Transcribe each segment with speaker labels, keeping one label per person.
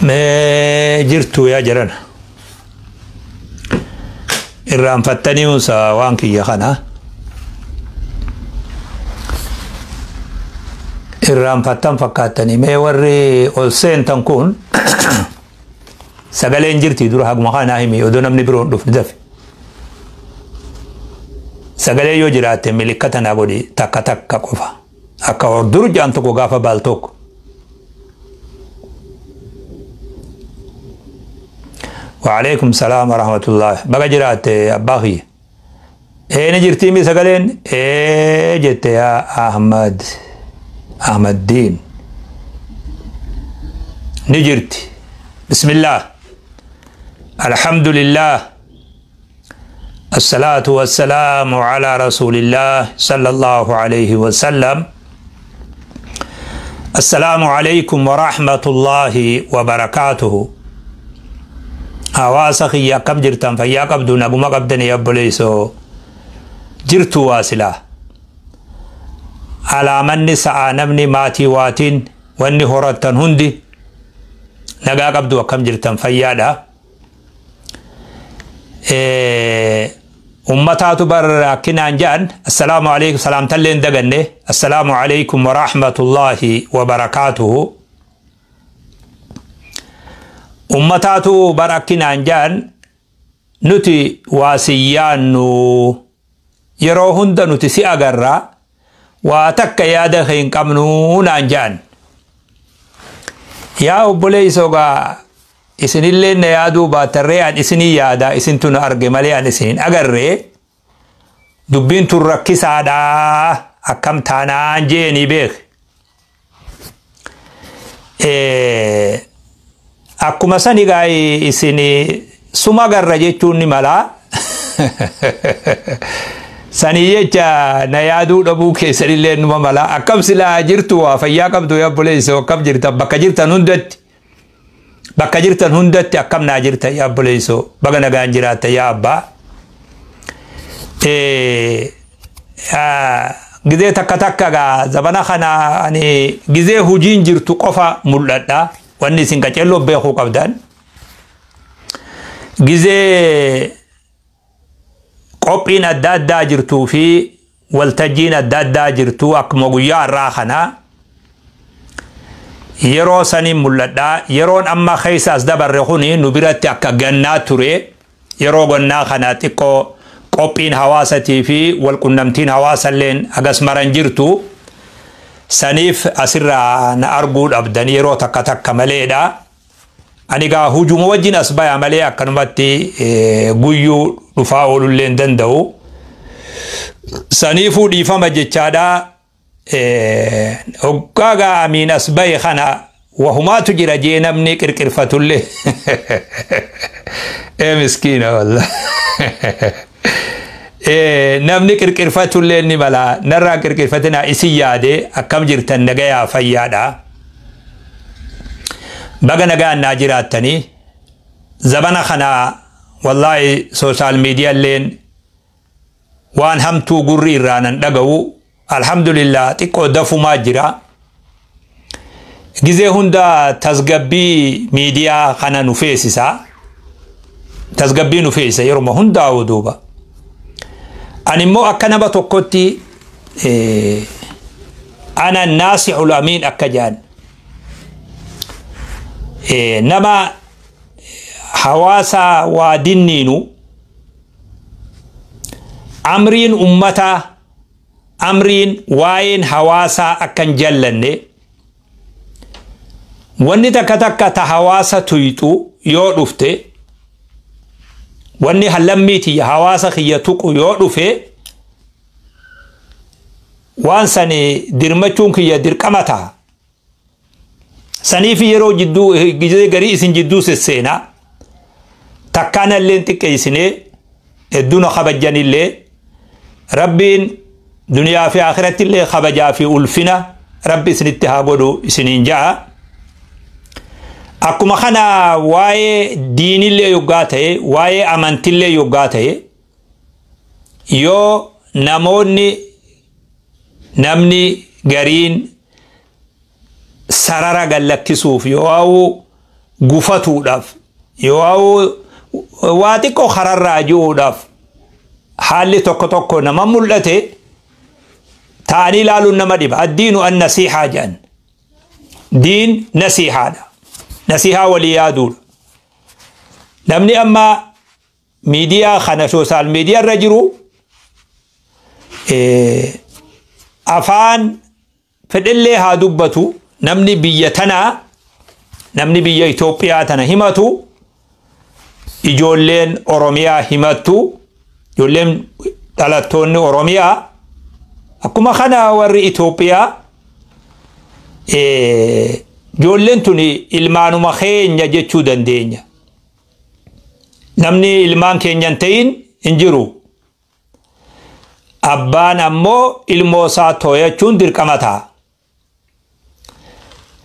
Speaker 1: Mee jirtu yaa jiran. Irraanfattanii unsa waan kiyya kana. Irraanfattan fakkaattanii mee warri ol seentan kun sagaleen jirti dura haguma kanaa himi odoo namni biroon dhufne dafe. Sagalee yoo jiraatte milikkata naa godhi takka takka qofa. Akka dur jaan tokko gaafa baal tokko. وعليكم السلام ورحمة الله بقى جرات أباخي إيه نجرتي مي سقلين إيه جت يا أحمد أحمد دين نجرتي بسم الله الحمد لله الصلاة والسلام على رسول الله صلى الله عليه وسلم السلام عليكم ورحمة الله وبركاته Hawaasa kiyya akkam jirtan fayyaa qabdu naguma qabdanii obboleessoo jirtu waa silaa. Alaamanni sa'aa namni maatii waatiin wanni horattan hundi nagaa qabdu akkam jirtan fayyaadha. Ummataatu bar akkinaan jedhan assalaamu alaikum salaamtallee hin daganne assalaamu alaikum warahmatullaahi wabarakaatuhu. Ummataatu bar akkinaan jedhan nuti waa siyyaannu yeroo hunda nuti si agarra waa takka yaada hin qabnu naan jedhan. Yaa obboleessoo gaa isinillee na yaaduu baatarree an isinii yaada isintu na arge malee an isin hin agarree dubbiin tun rakkisaadhaa akkam taanaan jeeni beek. Akkuma sani gaa isin suma agarra jechuun ni malaa. Sanii jecha na yaaduu dhabuu keessanillee numa malaa. Akkam silaa jirtu waa fayyaa qabdu yaa obboleessoo akkam jirtan bakka jirtan hundatti. Bakka jirtan hundatti akkam naa jirtan yaa obboleessoo baga nagaan jiraatta yaa abbaa. Gizee takka takka gaa zabana kana ani gizee hujiin jirtu qofa mul'adha. Wanni isin qaceelloo beekuu qabdan. Gizee qophiin adda addaa jirtuu fi waltajjiin adda addaa jirtu akkuma guyyaa har'aa kana yeroo saniin mul'adha. Yeroon amma keessa as dabarre kuni nu biratti akka gannaa ture. Yeroo gannaa kana xiqqoo qophiin hawaasatii fi walqunnamtiin hawaasalleen hagas maran jirtu. Saniif asirraa na arguu dhabdan yeroo takka takka maleedha. Ani gaa hujuma wajjin as baya malee akkanumatti guyyuu dhufaa oolullee hin danda'u. Saniifuu dhiifama jechaadha. Hoggaa gaa amiin as baye kana wahumaatu jira jee namni qirqirfatullee. Ee miskiina wallah. Namni qirqirfatullee ni mala narraa qirqirfatinaa isin yaade akkam jirtan nagayaa fayyaadha. Baga nagaan naa jiraattanii zabana kana wallaahi sooshaal miidiyaalleen waan hamtuu gurri irraa nan dhaga'u alhamdulillah xiqqoo dafumaa jira. Gizee hunda tasgabbii miidiyaa kana nu feesisa. Tasgabbii nu feesisa yeruma hundaa'u duuba. Ani immoo akka nama tokkotti ana naasixul amiin akka jedhan nama hawaasa waa dinniinu amriin ummataa amriin waa'een hawaasaa akka hin jallanne wanni takka takka ta hawaasa tuyxu yoo dhufte wanni hallammii hawaasa kiyya tuqu yoo dhufe waan sani dirmachuun kiyya dirqama ta'a. Saniif yeroo jidduu gizee garii isin jidduu sesseenaa takkaan illee xiqqeessinee hedduu na kabajjanillee rabbiin duniyaa fi akhiratti illee kabajaa fi ulfina rabbi isinitti haa godhu isiniin ja'a. Akkuma kana waa'ee diinillee yoggaa ta'e waa'ee amantillee yoggaa ta'e yoo namoonni namni gariin sarara gallakkisuuf yoo Gufatuudhaaf yoo waa xiqqoo kararraa ji'uudhaaf haalli tokko tokko nama mul'ate ta'anii ilaaluun nama dhiba. Addiinu an nasiihaa jedhan. Diin nasiihaadha. Nasiihaa walii yaaduudha. Namni amma miidiyaa kana social media irra jiru afaan fedhellee haa dubbatu, namni biyya tanaa, namni biyya Itoophiyaa tana himatu, ijoolleen Oromiyaa himattu, ijoolleen dhalattoonni Oromiyaa akkuma kana warri Itoophiyaa, ijoolleen tuni ilmaanuma keenya jechuu dandeenya. Namni ilmaan keenya hin ta'in hin jiru. Abbaan ammoo ilmoo isaa too'achuun dirqama ta'a.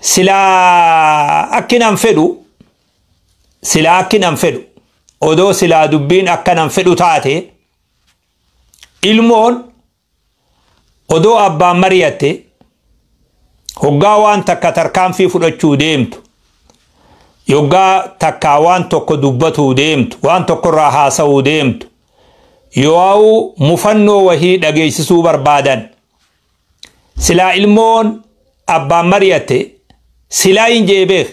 Speaker 1: Silaa akkinan fedhu, silaa akkinan fedhu, odoo silaa dubbiin akkanan fedhu taate, ilmoon odoo abbaan mari'atte, hoggaa waan takka tarkaanfii fudhachuu deemtu, yoggaa takkaa waan tokko dubbatuu deemtu, waan tokkorraa haasa'uu deemtu, yoo mufannoo wahii dhageessisuu barbaadan, silaa ilmoon abbaan mari'atte silaa hin jee beek,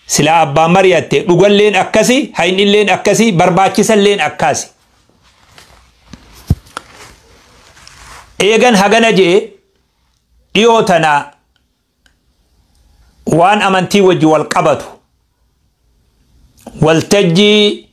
Speaker 1: silaa abbaan mari'atte dhugalleen akkasi, hayinilleen akkasi, barbaachisalleen akkasi. Eegan hagana jee, dhiyoo tana waan amantii wajji wal qabatu waltajjii